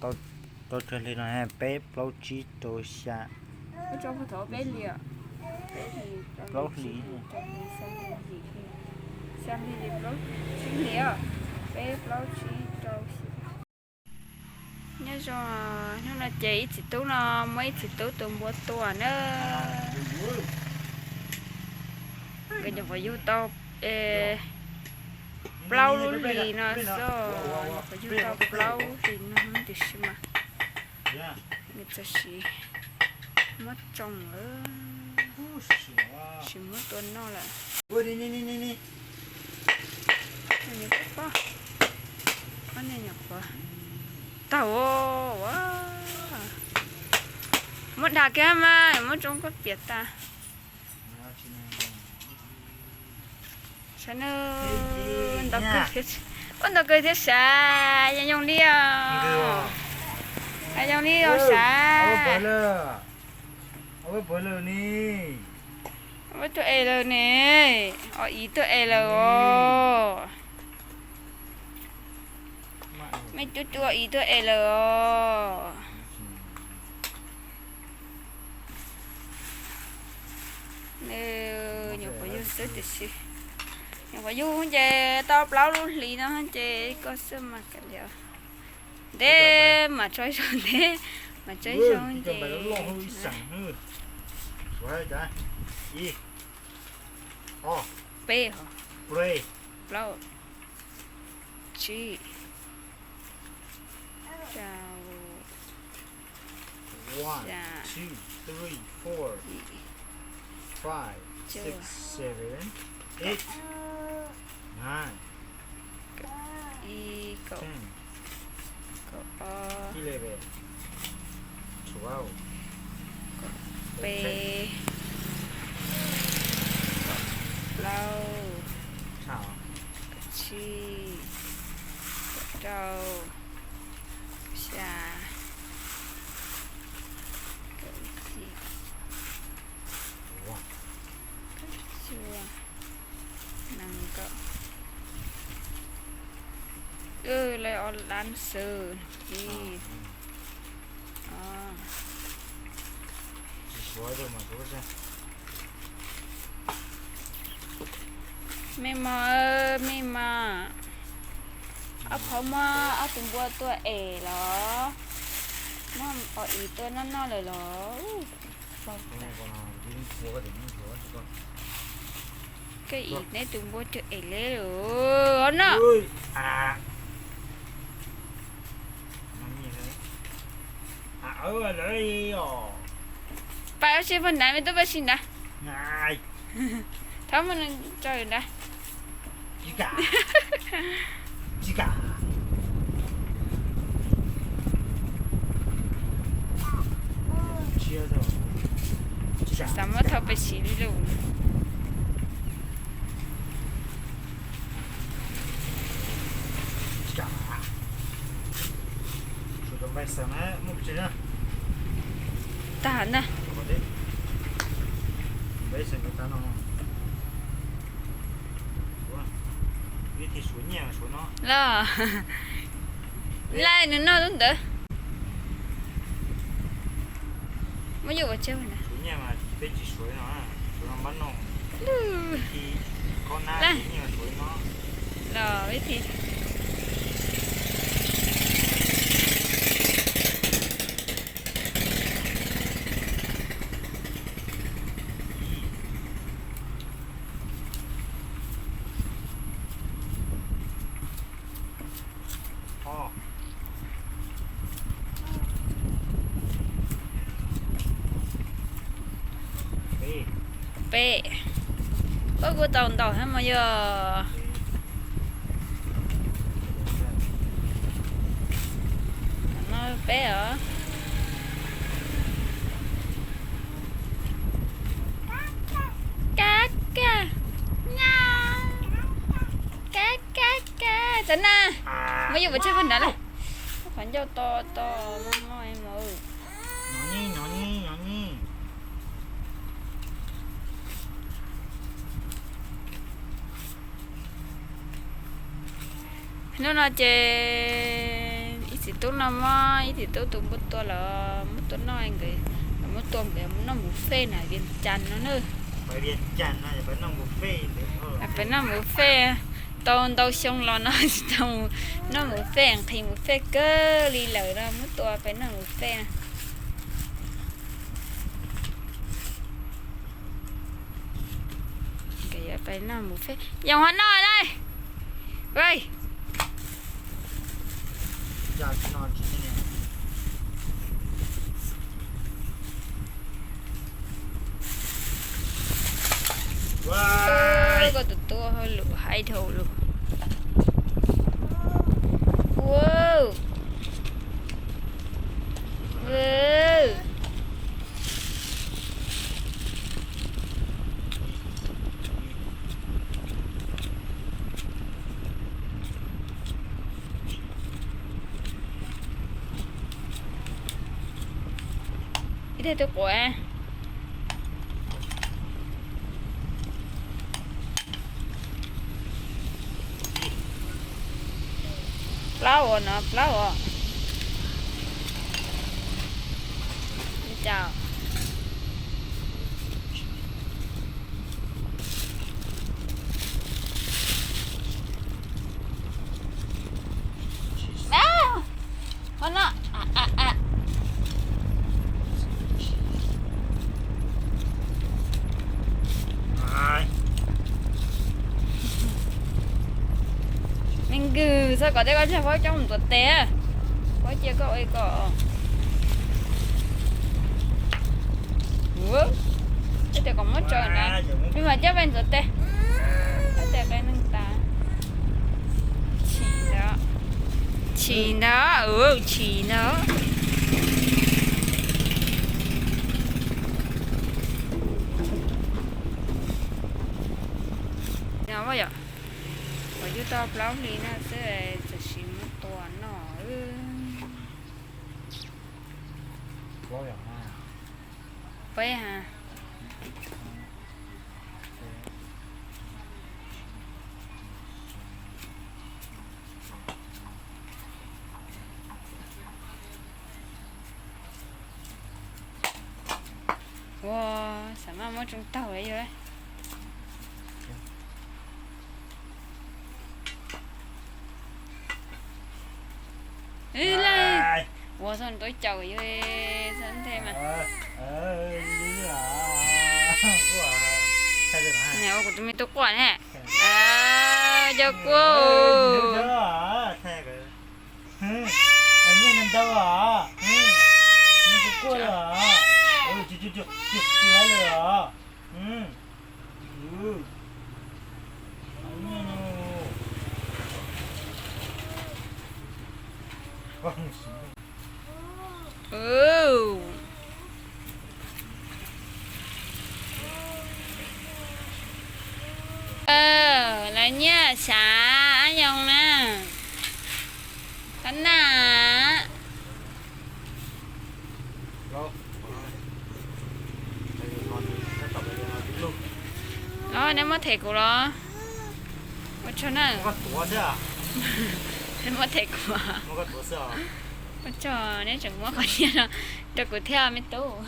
Rau tsawg hli no? Peb, plaub, tsib, rau, xya, plaub hli. Xya hli, plaub, tsib hli, peb, plaub, tsib, rau, xya. Nyob zoo, hnub no ces ib txiv tub no muab ib txiv tub tus npua tua na. Nkawd nyuam qhuav yug tau plaub lub hlis no xwb, nyuam qhuav yug tau plaub hlis no tiam sis mas nws txawm sim muab tsoo lawm, sim muab tua noj lawm. Tau, muab dag kiag mas muab tsoo koj piam tas. Sav, ua ntaus kawg thiab sav, yeej yoo li os, yeej yoo li os sav. Ua tuaj es lawm ne, o iv tuaj es lawm os. Mej cub cub o iv tuaj es lawm os. Nws nyuam qhuav yug xwb tiam sis, nyuam qhuav yug ces tau plaub lub hlis no ces koj xwb mas kav liam. Ntev mas tso zoo, ntev mas tso zoo ces peb, plaub, tsib, rau, xya, cuaj, ib, kaum, kaum ob, kaum peb, kaum plaub, kaum tsib, kaum rau, xya, kaum yim, kaum cuaj, nees nkaum. Lawv ob lab xwb ib. Mej mog, mej mog, ob phav muab ob tug npua tua es los, muab o iv tua noj noj lawm los? Koj ib neb tus npua cog es le lawm no. Pais ua si puag nrad, mej tuaj pais si nrad. Thov muab tso nrad. Xav muab thau pes siv li lus. Tag na. Los, laj nws noj lub ntawd. Muab yuj ua tseg na. Los, vib thi. Peb. Peb kuj tau ntau thiab mas yog. No peb os. Kab kab, kab kab kab, tsav na. Muab yuj pov tseg puag nrad lawm. Qhov ncauj to to, no no mas. Hnub no ces ib txiv Tub no muab ib tug tub tus npua tua los muab tua noj nkawd, muab tua nkawd noj buffet na, Vias Cas no na. Peb noj buffet tau ntau xyoo los no tsis tau noj buffet, nqhis buffet kawg li lawm no muab tua peb noj buffet na. Nkawd yuav peb noj buffet, Yoos ho noj na. Koj tus tub hauj lwm haib dhau lawm. Ua, ib tug twb quav. Plaub os no, plaub os. Ua cas no. Me nkws, txhob kom tej koj ntshai, Faub coj mus ntxuav tes. Faub cia koj ua kom. Ua, tes kom muab tso na. Me mas coj peb ntxuav tes. Tes qe neeg tas. Chim ntawd, chim ntawd, chim ntawd. Yog, yus tau plaub hlis no xwb, tam sim muab tua noj. Peb ha. Ua, xam maj muab tsoo taug li yog. Ua txhob tuav caum yog txhob nthe mas. Ua kuv tus me tub quaj ne. Cov kuaj. Lawv nyiaj xav yoos na. Qab na. Los neb muab them kuv los? Ua tsaug na. Neb muab them kuv. Ua tsaug, neb tseem muab qhov nyiaj no rau kuv thiab me tub.